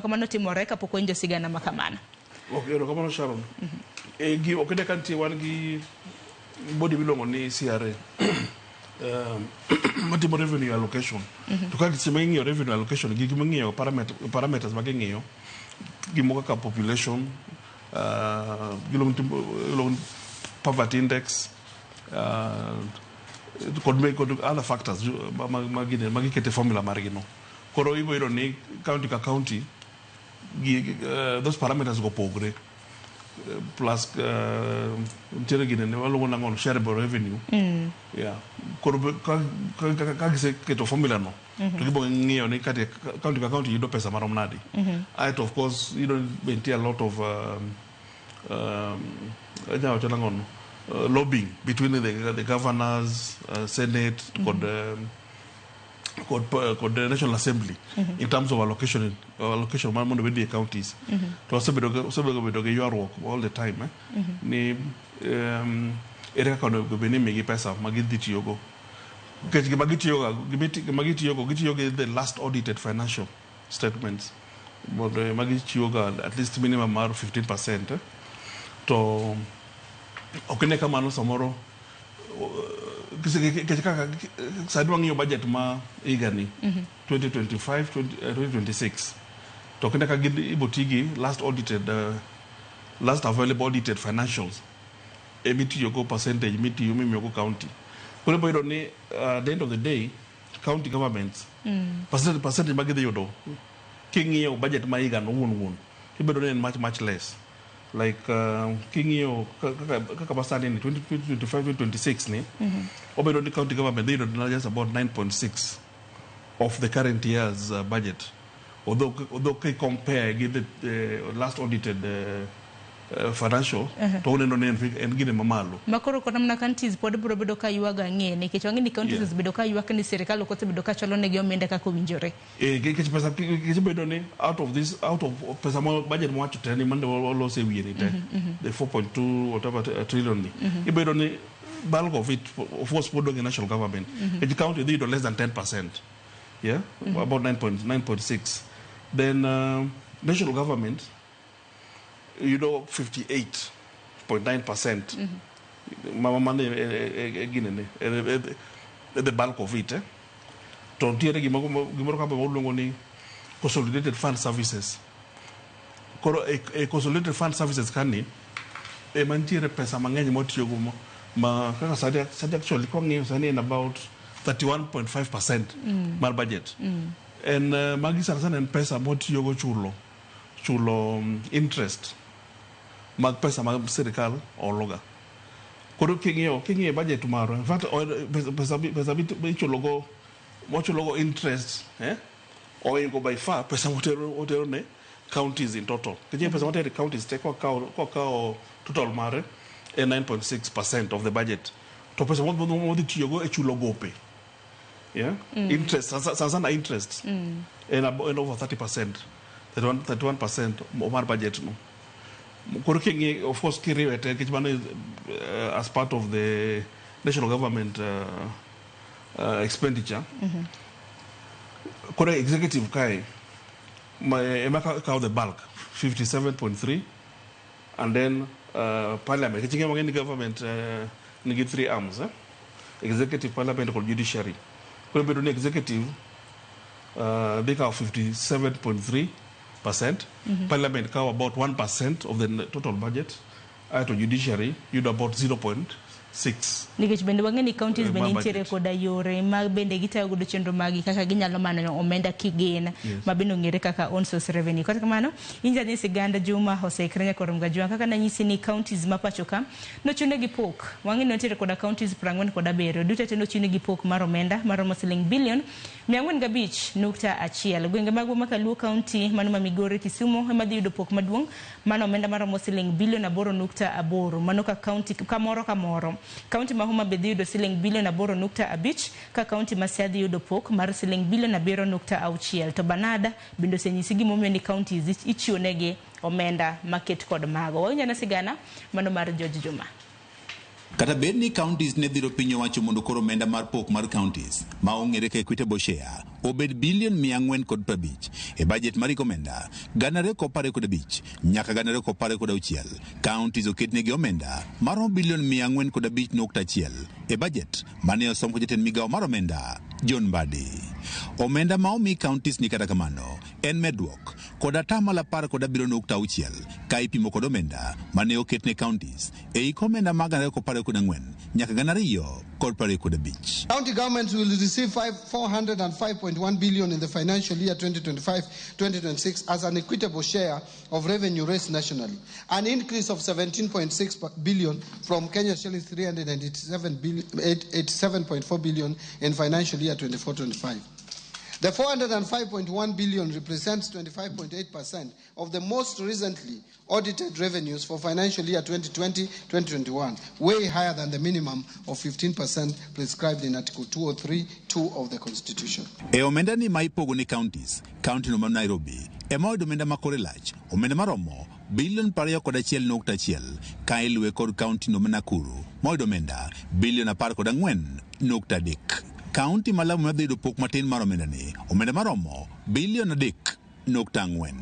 Kamano timore kapok wawinjo sigana ma kamano. Ok, erokamano Sharon. E, ok ine ka nitie wan gi body miluongo ni CRA matimo revenue allocation. To ka seche ma ing'iyo revenue allocation, gik ming'iyo parameters ma ging'iyo gimoko kaka population, giluongo ni poverty index, kod other factors ma gikete formula margi no. Koro ibo yudo ni county ka county gi, those parameters go pogre. Plus nitiere gine ne waluongo nang'o shareable revenue. Yeah. Koro ka giseketo formula no to gibo ng'iyo ni kati county ka county yudo pesa marom nadi. Aeto of course yudo ni be nitie a lot of inyalo wacho nang'o no lobbying between the governors, senate kod the National Assembly in terms of allocation mar mondo obed e counties. To wasebedo bedo gi ywaruok all the time ni ere kaka onego bed ni imigi pesa ma gidhi tiyogo. Nikech gima gitiyogo gima gitiyogo gitiyo gi the last audited financial statements mondo ema gichiwoga at least minimum mar 15%. To ok ine kamano samoro nikech kaka sani wang'iyo budget ma higani 2025 20, 2026 to ok ine ka gin ibo ti gi last audited last available audited financials emitiyogo percentage mitiyo mimiyogo county. Koro ibo yudo ni at the end of the day county governments percentage ma gidhi yudo king'iyo budget ma higano wuon wuon ibedo ni en much much less. Like king'iyo kaka masani ni 2025 2026 ni obedo ni county government dhi yudo just about 9.6 of the current year's budget, although ki compare gi the last audited financial to uneno ni en gine mamalo. Ma koro kata mana counties pod biro bedo ka ywago ang'e nikech wang'e ni counties osebedo ka ywak ni sirikal ok osebedo ka chwalo negi omenda kaka owinjore. Eh, nikech pesa nikech bedo ni out of this out of pesa ma budget mwacho te ni mane walos e wiye ni te, the 4.2 whatever trillion ni, ibedo ni bulk of it of course pod dong e national government. Each county dhi yudo less than 10%, yeah, about 9.9.6. Then national government yudo 58.9% ma mane e ginene e the bulk of it. To nitiere gimoro kama waluongo ni consolidated fund services. Koro e consolidated fund services kani ema nitiere pesa mang'eny motiyogo ma kaka sani actually kwang'iyo sani en about 31.5% mar budget. En magi sana sana en pesa motiyogo chulo interest mag pesa mag sirikal ologa. Koro king'iyo budget marwa, in fact pesa michulogo mochulogo interest oingo by far pesa motero ne counties in total. Nikech pesa motero e counties te kwakawo total mare en 9.6% of the budget. To pesa modhi tiyogo e chulo gope, yeah? Interest sana sana interest en over 30%, 31, 31% mar budget no. Koro king'i of course kiriwe te nikech mano is as part of the national government expenditure. Koro executive kae ema kawo the bulk 57.3 and then parliament nikech ing'eyo ni government nigi three arms, eh? Executive, parliament kod judiciary. Koro bedo ni executive dhi kawo 57.3%, parliament kawo about 1% of the total budget, aeto judiciary yudo about 0.6. Nikech bende wang'e ni counties bende mar nitiere budget. Koda yore ma bende gitayo godo chenro magi kaka ginyalo manyo omenda kigin ma bende ong'ere kaka own source revenue. Kata kamano inja ni siganda Juma oseikre nyaka orom gajwang' kaka nanyisi ni counties ma pacho ka nochune gi pok. Wang'e ni nitiere koda counties 47 duto te nochune gi pok mar omenda maromo siling bilion 405.1. Gwenge magwa ma Kaluo County mano ma Migori, Kisumu ema dhi yudo pok maduong' mano omenda maromo siling bilion 8.8 mano ka county kamoro ka moro. County ma Homa Bay dhi yudo siling bilion 8.5 ka county ma Siaya dhi yudo pok mar siling bilion 7.6. To Banada bende osenyisi gimomiyo ni counties ichiwo negi omenda maket kod mago. Wawinjo ane sigana mano mar George Juma. Kata bed ni counties ne dhiro piny owacho mondo koro omenda mar pok mar counties ma ong'ere ka equitable share obed bilion 450 e budget mar hik omenda 2015 nyaka 2026, counties oketnegi omenda maromo bilion 405.1 e budget mane osom kod jatend migawo mar omenda John Mbadi. Omenda ma omi counties ni kata kamano en medruok kod atamalo 17.6 ka ipimo kod omenda mane oketne counties e hik omenda mag 2024 nyaka 2025. County governments will receive 405.1 billion in the financial year 2025-2026 as an equitable share of revenue raised nationally, an increase of 17.6 billion from Kenya shillings 387.4 billion in financial year 24-25. The 405.1 billion represents 25.8% of the most recently audited revenues for financial year 2020-2021, way higher than the minimum of 15% prescribed in Article 203(2) of the Constitution. E omenda ni ma ipogo ne counties, county no ma Nairobi ema oyudo omenda ma kore lach, omenda maromo bilion 21.1, ka iluwe kod county no ma Nakuru ma oyudo omenda bilion 14.3. County ma Lamu madhi yudo pok matin mar omenda ni, omenda maromo bilion 3.4.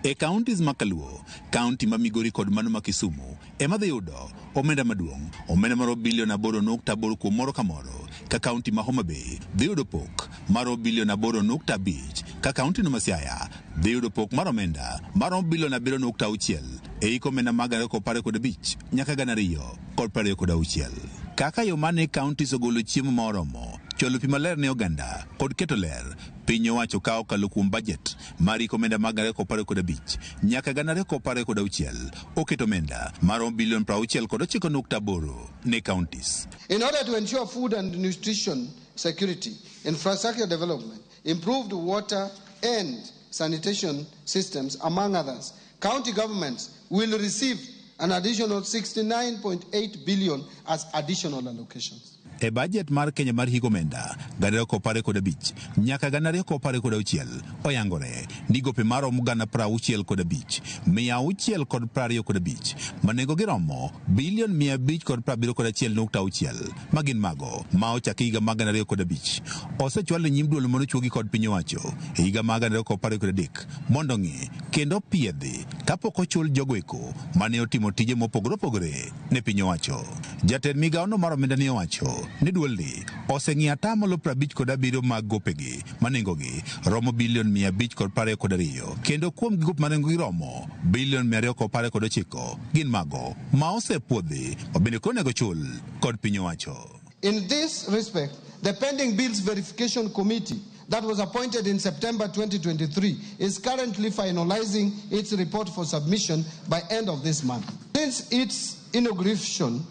E counties ma Kaluo, county ma Migori kod mano ma Kisumu ema dhi yudo omenda maduong', omenda maromo bilion 8.8 kuom moro ka moro, ka county ma Homa Bay dhi yudo pok maromo bilion 8.5, ka county no ma Siaya dhi yudo pok mar omenda maromo bilion 7.6 e hik omenda mag 2025 nyaka 2026. Kaka yo mane counties ogolo chiemo ma oromo, chwalo pi maler ne oganda kod keto ler, piny owacho ka okalo kuom budget mar hik omenda mag 2025 nyaka 2026 oketo omenda maromo bilion 69.8 ne counties. In order to ensure food and nutrition security, infrastructure development, improved water and sanitation systems, among others, county governments will receive an additional 69.8 billion as additional allocations. E budget mar Kenya mar hik omenda 2025 nyaka 2026 oyangore ni gope maromo 65,625 ma nengogi romo bilion 571.6 ma gin mago ma ochaki higa mag 2005 osechwal e nyim duol manochuogi kod piny owacho e higa mag 2023 mondo ng'i kendo piedhi kapok ochul jogo eko mane otimo tije mopogore opogore ne piny owacho. Jatend migawono mar omenda ne owacho ni duolni oseng'iyo atamalo 57 mag gopegi ma nengogi romo bilion 522, kendo kuom gope ma nengogi romo bilion 229 gin mago ma osepuodhi ma bende koro onego chul kod piny owacho. In this respect, the Pending Bills Verification Committee that was appointed in September 2023 is currently finalizing its report for submission by end of this month. Since its inauguration,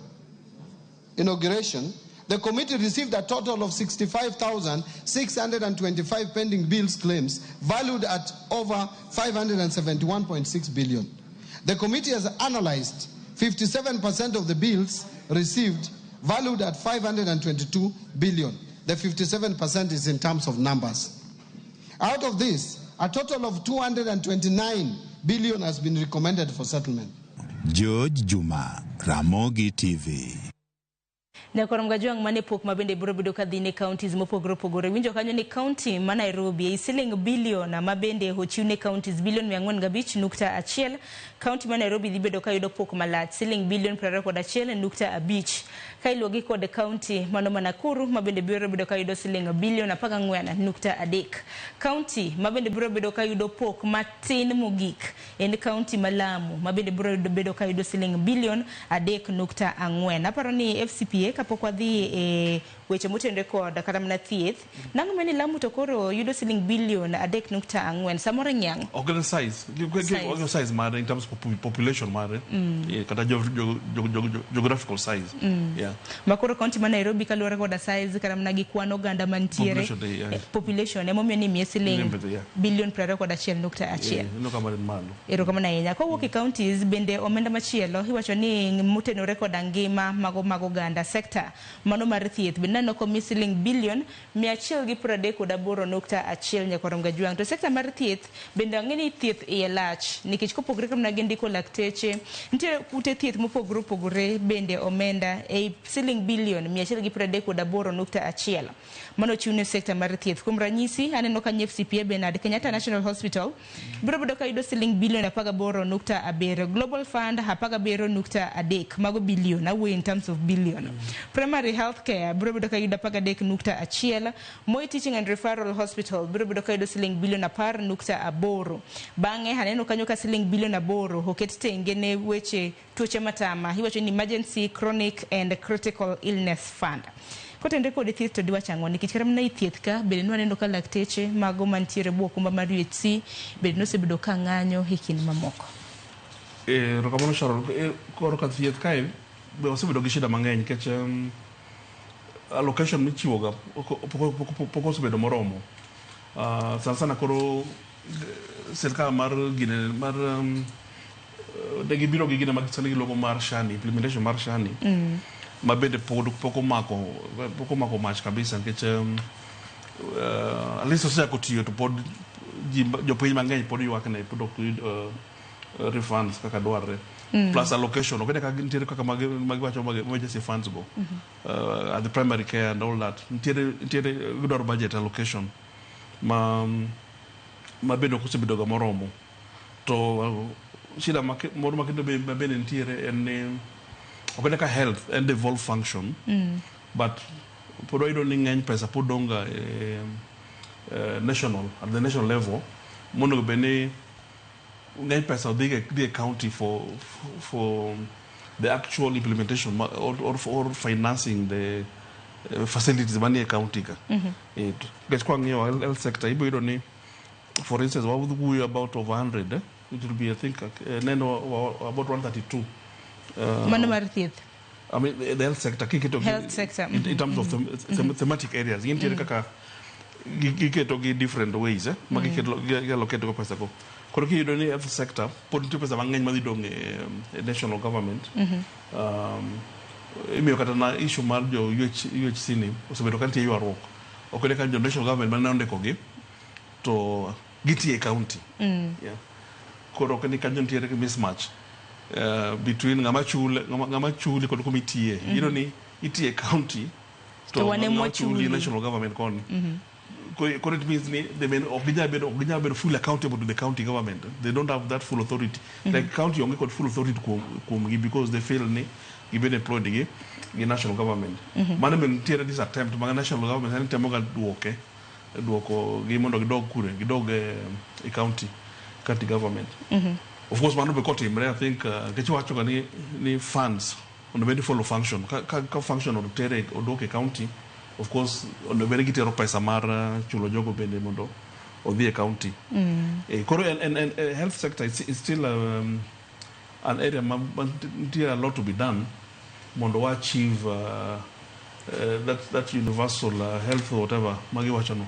the committee received a total of 65,625 pending bills claims valued at over 571.6 billion. The committee has analyzed 57% of the bills received valued at 522 billion. The 57% is in terms of numbers. Out of this, a total of 229 billion has been recommended for settlement. George Juma, Ramogi TV. Nyakwar Mgajwang' mane pok ma bende biro bedo ka dhi ne counties mopogore opogore. Winjo kanyo ni county ma Nairobi ei siling bilion ma bende ochiw ne counties bilion 405.1. County ma Nairobi dhi bedo ka yudo pok malach siling bilion 21.5. Ka iluwogi kod county mano ma Nakuru ma bende biro bedo ka yudo siling bilion 14.3. County ma bende biro bedo ka yudo pok matin mogik en county ma Lamu ma bende biro bedo ka yudo siling bilion 3.4. Aparo ni FCPA kapok wadhi e weche motenore kod kata mana thieth, nang'o mane Lamu to koro yudo siling bilion 3.4 samoro nyang'? Ok en size. Size. Ok en size mare in terms of population mare. Yeah, kata geographical size. Yeah. Makoro county ma Nairobi kaluwore koda size kata mana gi kwan oganda mantiere, Population, yeah. Population emomiyo ni miye siling Million, yeah. bilion 21.1. Yeah, ineno ka mare ni malo. Erokamano ahinya. Kowuok e counties bende omenda machielo iwacho ni motenore koda ngima mago mag oganda, sector sekta mano mar thieth bende naneno komi siling bilion 138.1 nyakwar Gajwang'. To sekta mar thieth bende ang'e ni thieth iye lach nikech kopogore kod gi ndiko lakteche, nitie ute thieth mopogore opogore bende omenda ei siling bilion 138.1 mano chiw ne sekta mar thieth. Kuom ranyisi, aneno ka FCPA Bernard Kenyatta National Hospital biro bedo ka yudo siling bilion 18.7, Global Fund 17.3, mago bilion, awuoyo in terms of billion. Primary Health Care biro bedo ka yudo 13.1, Moi Teaching and Referral Hospital biro bedo ka yudo siling bilion 10.8. Bang'e aneno kanyo ka siling bilion 8 oket tenge ne weche tuoche matama, iwacho ni Emergency Chronic and Critical Illness Fund. Kotenre kod thieth to diwach ang'o? Nikech kata mana e thieth ka bende nwaneno ka lakteche mago mantiere bwo okumba mar UHC bende nosebedo ka ng'anyo e kind mamoko. Erokamano Sharon. Koro ka thieth kae be wasebedo gi shida mang'eny nikech allocation michiwo ga pok osebedo moromo. Sana sana koro sirkal mar gine mar ne gibiro gi gine ma sani giluongo mar SHA ni, implementation mar SHA ni ma bende pod pok omako mach kabisa nikech at least osechako tiyo to pod ji jopiny mang'eny pod ywak ne pod ok yud refunds kaka dwarre. Plus allocation ok kaka nitiere kaka magiwacho mag emergency funds go at the primary care and all that, nitiere gidwaro budget allocation ma bende ok osebedo ga moromo. To shida moro makendo ma bende nitiere en ni ok ka health en devolved function, but pod wayudo ni ng'eny pesa pod dong' ga e national at the national level monego bed ni ng'eny pesa dhi e county for the actual implementation or financing the facilities manie county ka. Nikech kwang'iyo health sector, ibiro yudo ni, for instance, wawuoyo about over 100, eh? It will be, I think, neno about 132. Mano mar thieth. I mean, the health sector kiketo Health sector, in terms of thematic areas gintiere kaka giketo gi different ways, eh, ma giketo gi allocate go pesa go. Koro kiyudo ni health sector pod nitie pesa mang'eny madhi dong' e national government. Imiyo kata na issue mar jo UHC ni osebedo ka nitie ywaruok ok ne ka jo national government mane ondiko gi to gitiyo e county, yeah. Koro ok ni kanyo nitiere mismatch between ng'ama chuli kod kuma itiye. Iyudo ni itiye e county. To wan ema ng'ama chuli wachuli. National government koni. Koro it means ni they may ok ginyal bedo fully accountable to the county government. They don't have that full authority. Like county onge kod full authority kuomgi because they feel ni gibed employed gi national government. Mano be nitiere this attempt mag national government sani temo ga duoko gi mondo gidog kure, gidog e county government. Of course, mano be kotimre, I think, nikech iwacho ga ni funds onego bed ni follow function. Ka function otere odwok e county, of course onego bed ni gitero pesa mar chulo jogo bende mondo odhi e county. Koro en health sector is still an area ma nitie a lot to be done mondo wa achieve that universal health or whatever magiwacho no.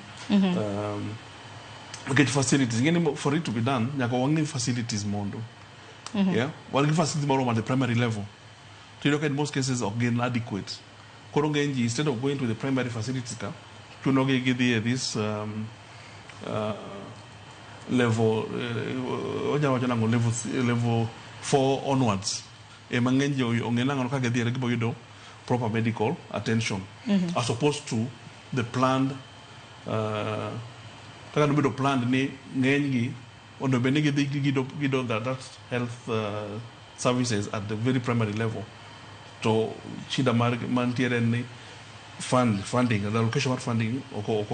Nikech facilities ing'e ni for it to be done nyaka wang'i facilities mondo, yeah, wan gi facilities moromo at the primary level, to iyudo ka in most cases ok gin adequate. Koro ng'eny ji, instead of going to the primary facilities, ka chunogi gidhi e this level, wanyalo wacho nang'o, level 4 onwards ema ng'eny ji ong'e nang'o ka gidhi gibo yudo proper medical attention as opposed to the planned, kaka nobedo planned ni ng'eny gi onego bed ni gidhi giyudo that health services at the very primary level. To shida mar mantiere en ni funding, the allocation mar funding ok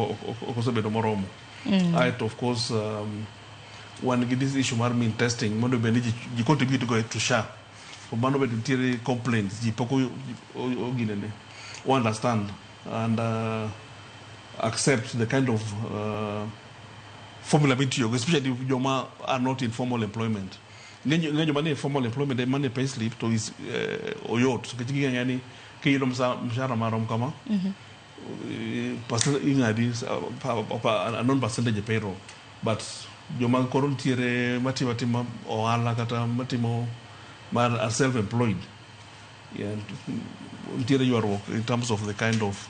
osebedo moromo. Aeto of course wan gi this issue mar mean testing mondo bed ni ji contribute go to SHA. To mano bende nitiere complaints, ji pok oginene o understand and accept the kind of formula mitiyogo, especially joma are not in formal employment. Ng'eny joma nie formal employment ema nie pay slip to is oyot nikech ging'eyo ni kiyudo mshahara marom kama, ing'adi a non percentage e payroll, but joma koro nitiere matimo atima ohala kata matimo mar are self employed. Yeah, nitiere ywaruok in terms of the kind of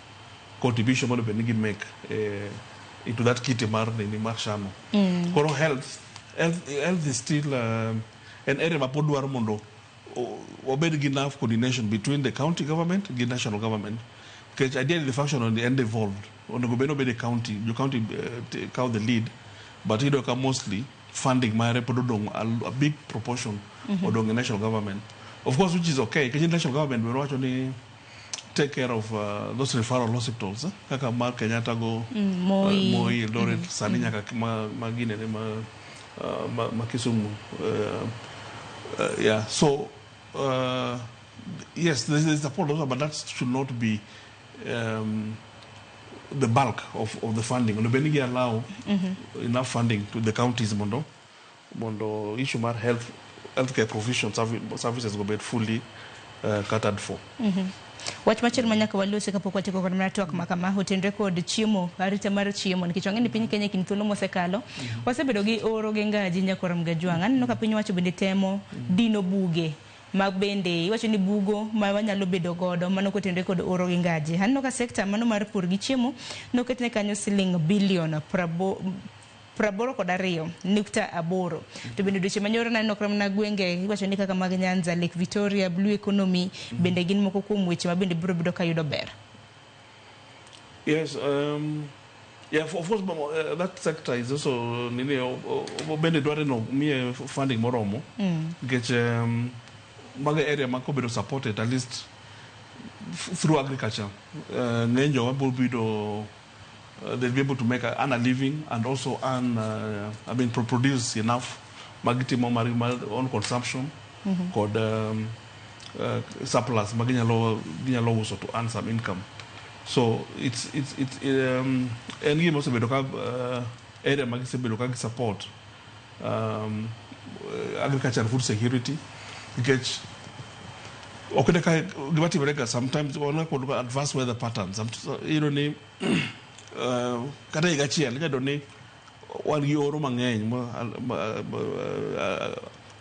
contribution monego bed ni gi make into that kitty mar nini mar SHA no. Koro health is still an area ma pod dwaro mondo wabed gi enough coordination between the county government gi national government, nikech ideally the function on the end evolved onego bed obed e county, jo county kaw the lead, but iyudo ka mostly funding mare pod odong' a big proportion odong' e national government, of course, which is okay, nikech national government bende wacho ni take care of those referral hospitals, eh? Kaka mar Kenyatta go, Moi. Moi, Eldoret, sani nyaka ma ginene ma Kisumu. Yeah, so yes, there's support also, but that should not be the bulk of the funding. Onego bed ni gi allow enough funding to the counties mondo issue mar healthcare provision services go bed fully catered for. Wach machielo ma nyaka walosi kapok watieko kod mana twak ma kama otenre kod chiemo, arita mar chiemo, nikech wang'e ni piny Kenya kind thuolo mosekalo wasebedo gi oro gi ngaji nyakora Mgajwang'. Aneno ka piny owacho bende temo dino buge ma bende iwacho ni bugo ma wanyalo bedo godo mano kotenre kod oro gi ngaji. Aneno ka sekta mano mar pur gi chiemo noketne kanyo siling bilion 82.8. To bende dweche manyoro naneno kata mana gwenge iwacho ni kaka mag Nyanza, Lake Victoria, Blue Economy bende gin moko kuom weche ma bende biro bedo ka yudo ber. Yes, yeah, of course, but that sector is also nini bende dware no miye funding moromo nikech mago area ma kobedo supported at least through agriculture, ng'eny jowa biro bedo they'll be able to make earn a living and also earn I mean produce enough magitimo mar own consumption kod surplus ma ginyalo uso to earn some income. So it's en gima osebedo ka area ma gisebedo ka gi support agriculture and food security, nikech ok ne ka gima timore ga sometimes wan kod adverse weather patterns. Iyudo ni kata higa achiel inyalo yudo ni wan gi oro mang'eny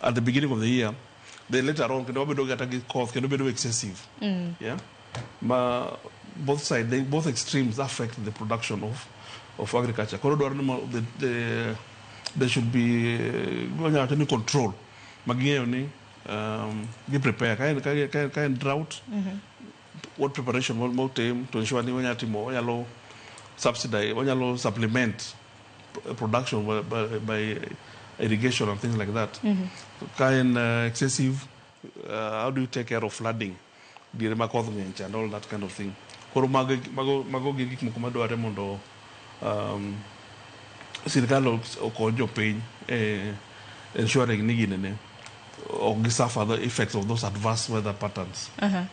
at the beginning of the year, then later on kendo wabedo kata gi koth kendo bedo excessive, yeah, ma both side they, both extremes affect the production of agriculture. Koro dwaro ni there should be wanyalo wacho ni control ma ging'eyo ni gi prepare ka en drought, what preparation motim to ensure ni wanyalo timo, wanyalo subsidize, wanyalo supplement production by irrigation and things like that. Ka en excessive, how do you take care of flooding diere ma koth ng'eny and all that kind of thing. Koro mago gin gik moko madwarre mondo sirikal okony jopiny e ensuring ni ginene ok gisuffer the effects of those adverse weather patterns. Yeah.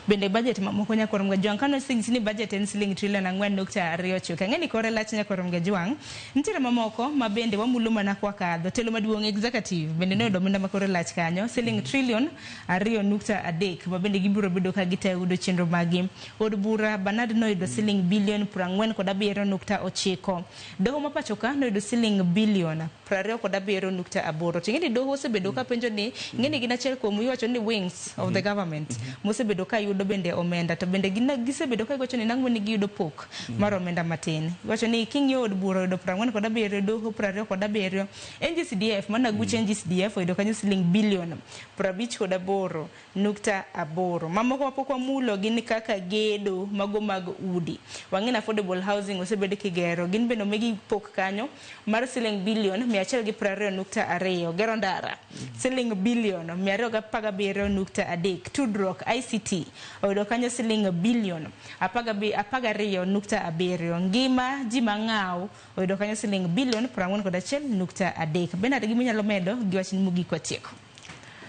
Bende budget mamoko, nyakor Mgajwang', kano sing ni budget en siling trilion 4.29, ang'e ni kore lach. Nyakor Mgajwang', nitiere mamoko ma bende wamulo mana kwa kadho. Telo maduong' executive bende noyudo omenda ma kore lach kanyo, siling trilion 2.3, ma bende gibiro bedo ka gitayo godo chenro maggi. Od bura Bernard noyudo siling bilion 47.9. Doho ma pacho ka noyudo siling bilion 27.8. To ing'e ni doho osebedo ka penjo ni ing'e ni gin achiel kuom iwacho ni wings of the government mosebedo ka yudo bende omenda, to bende gisebedo ka giwacho ni nang'o ni giyudo pok mar omenda matin. Iwacho ni king'iyo od bura oyudo 47, doho 27, NGCDF mana guch NGCDF oyudo kanyo siling bilion 58.8. Mamoko mapok wamulo gin kaka gedo mago mag udi. Wang'e ni affordable housing osebed kigero, gin bende omigi pok kanyo mar siling bilion 120.2. Gero ndara siling bilion 217.3. Tudruok ICT oyudo kanyo siling bilion 12.7. Ngima ji mang'aw oyudo kanyo siling bilion 41.3. Bernard, gima inyalo medo gi wach mogik watieko?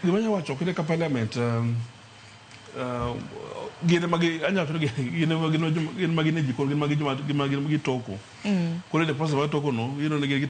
Gima anyalo wacho kinde ka parliament gin ema anyalo wacho ni gin ema gin e jikon, gin ema gin joma gin ema gitoko. Koro e process mar toko no iyudo ni gin